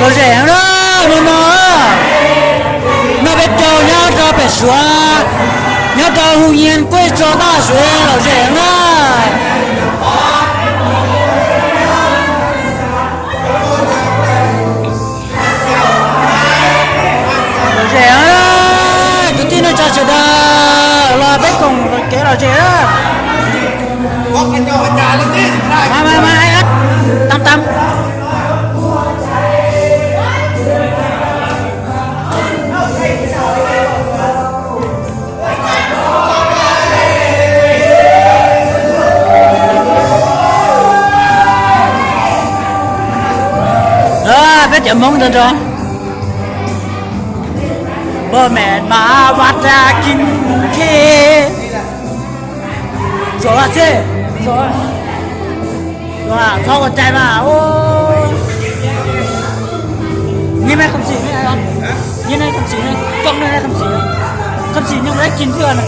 Lom zem na, hnub no, no peb caug nyob rau pem Suav, nyob rau Hoo Nyiaj Kuj tso taj Suav lom zem na. Lom zem na, kwv tij neej tsa sawv daws los peb koom kev lom zem na. Tam tam. Peb cov Hmoob ntawd nrog. Poj me mas vaj dab kim khi. Zaum xwb, zaum, txhob ua cai mas. Neb meb kham xim, neb meb kham xim, koj neb kham xim, kham xim nyob leb kim thwj na.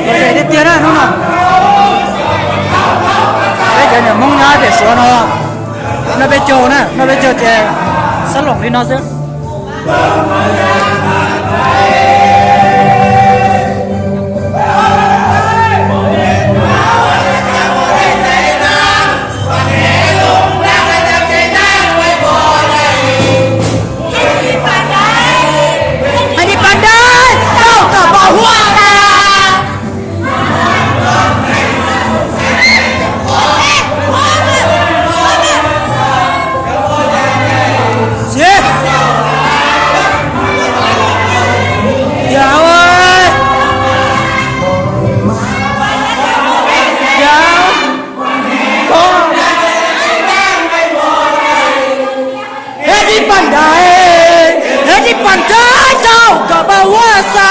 Lom zem tiag tiag na hnub no. Peb cov niam Hmoob nyob pem Suav no, no peb caug na, no peb caug ces xab loom li no xwb. Hais li pas dawb, tau kom pom huaj tas. Siv. Yog, yog. Hais li pas dawb, hais li pas dawb, tau kom pom huaj tas.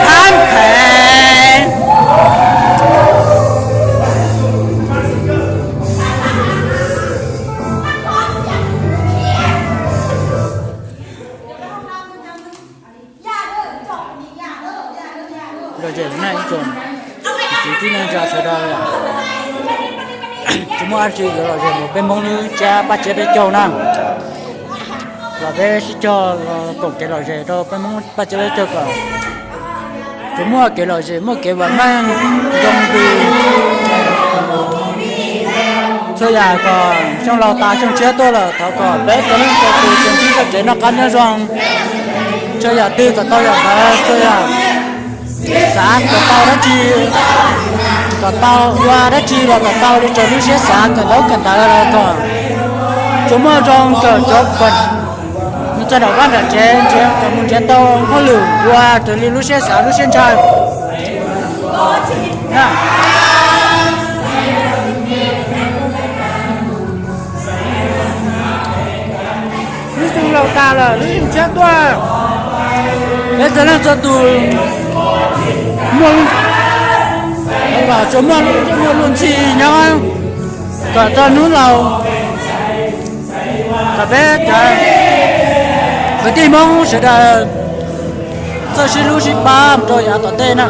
Thab phem. Lom zem na ib tsoom kwv tij neej tsa sawv daws, tsis muaj dab tsi yuav lom zem mus peb Hmoob lub tsiab paj tsiab peb caug na. Los peb sib cog koom kev lom zem rau peb Hmoob paj tsiab peb caug kom tsuas muaj kev lom zem, muaj kev vam meej zoo ntws. Txhua yam kom xyoo laus tas xyoo tshiab tuaj lawm, thov kom peb txhua leej txhua tus tsuas ntsib txoj kev noj qab nyob zoo. Txhua yam twg kom tau yam ntawd, txhua yam xav kom tau dab tsi, kom tau ua dab tsi los kom tau li raws lub siab xav, kawm ntaub kawm ntawv los kom tsuas muaj zoo, kawm cov kom mus txog nram vaj nram tsev nrhiav, kom mus nrhiav tau hauj lwm ua raws li lub siab xav lub siab ntshaw. Lub xyoo laus tas lawm, lub xyoo tshiab tuaj, peb txhua leej txhua tus muaj, kom tsuas muaj, muaj luag ntxhi nyob kom txog hnub laus, kom peb cov kwv tij Hmoob sawv daws txawj sib hlub sib pab mus rau yav tom ntej na.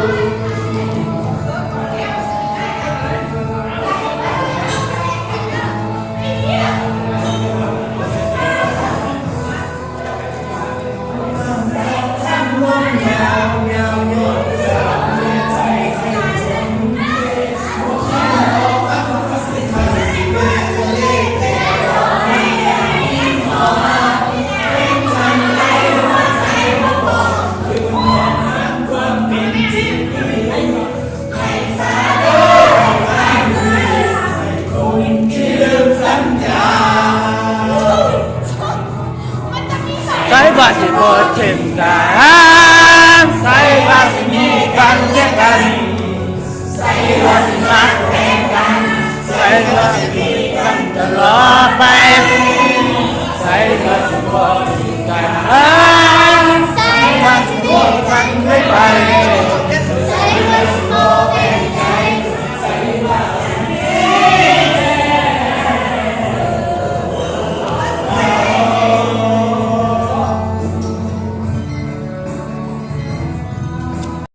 Xaiv Vajtswv muaj txhij kam, xaiv Vajtswv muaj kam yeej kam, xaiv Vajtswv muaj txhij kam, xaiv Vajtswv muaj kam rov los peb, xaiv Vajtswv muaj txhij kam.